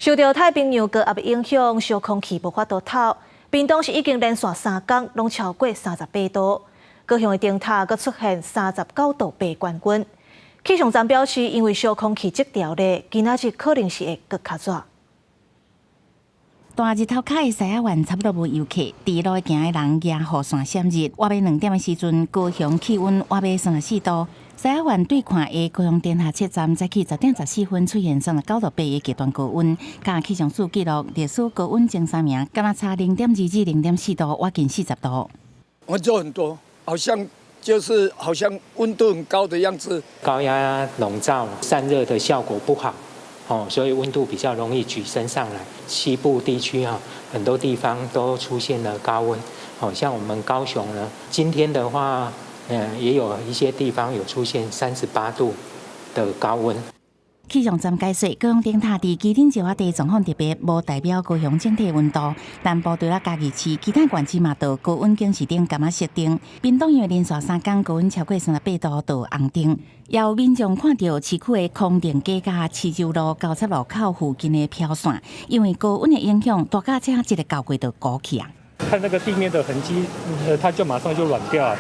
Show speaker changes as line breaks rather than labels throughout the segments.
受著太平洋高壓的影響，燒空氣無法度透。屏東市已經連續3工攏超過38度，高雄的燈塔閣出現39.8度懸溫。氣象站表示，因為燒空氣這條咧，今仔日可能是會閣較熱。
大日頭跤的獅仔灣差不多無遊客，佇路行的人舉雨傘閃熱。倚欲2點的時陣，高雄氣溫倚欲34度。獅仔灣對看的高雄電塔測站早起10點14分出現39.8度的極端高溫，佮氣象署記錄歷史高溫前三名，敢若差0.2至0.4度，倚近40度。
溫度很多，好像就是好像溫度很高的樣子。
高壓籠罩散熱的效果不好。哦，所以溫度比較容易舉升上來。西部地區啊，很多地方都出現了高溫。哦，像我們高雄呢，今天的話，也有一些地方有出現38度的高溫。
氣象站解說，高雄燈塔佇旗頂石仔地狀況特別，無代表高雄整體溫度。南部除了嘉義市，其他縣市嘛都高溫警示燈共仔熄燈。屏東因為連續3工高溫超過38度，就紅燈。也有民眾看著市區的空定街佮市州路交叉路口附近的飄線，因為高溫的影響，大架車一个溝過就鼓起啊。
看那個地面的痕跡，它就馬上就軟掉了，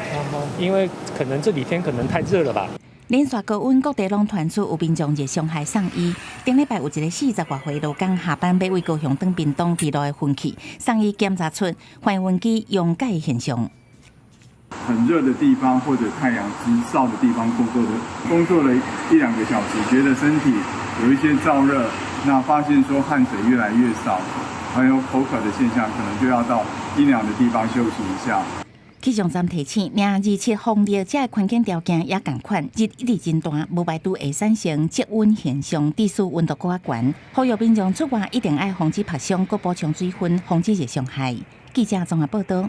因為可能這幾天可能太熱了吧。
連續高溫，各地攏傳出有民眾熱傷害送醫。頂禮拜有一個40外歲勞工下班欲對高雄轉屏東佇路的昏去，送醫檢查出反應機溶解現象。
很熱的地方或者太陽直照的地方工作的，工作了一兩個小時，覺得身體有一些燥熱，那發現說汗水越來越少，還有口渴的現象，可能就要到陰涼的地方休息一下。
氣象站提醒，零二七風熱，這個環境條件也仝款，日一直真大，無排除會產生積溫現象，致使溫度閣較懸。呼籲民眾出外一定愛防止曬傷，閣補充水分，防止熱傷害。記者綜合報道。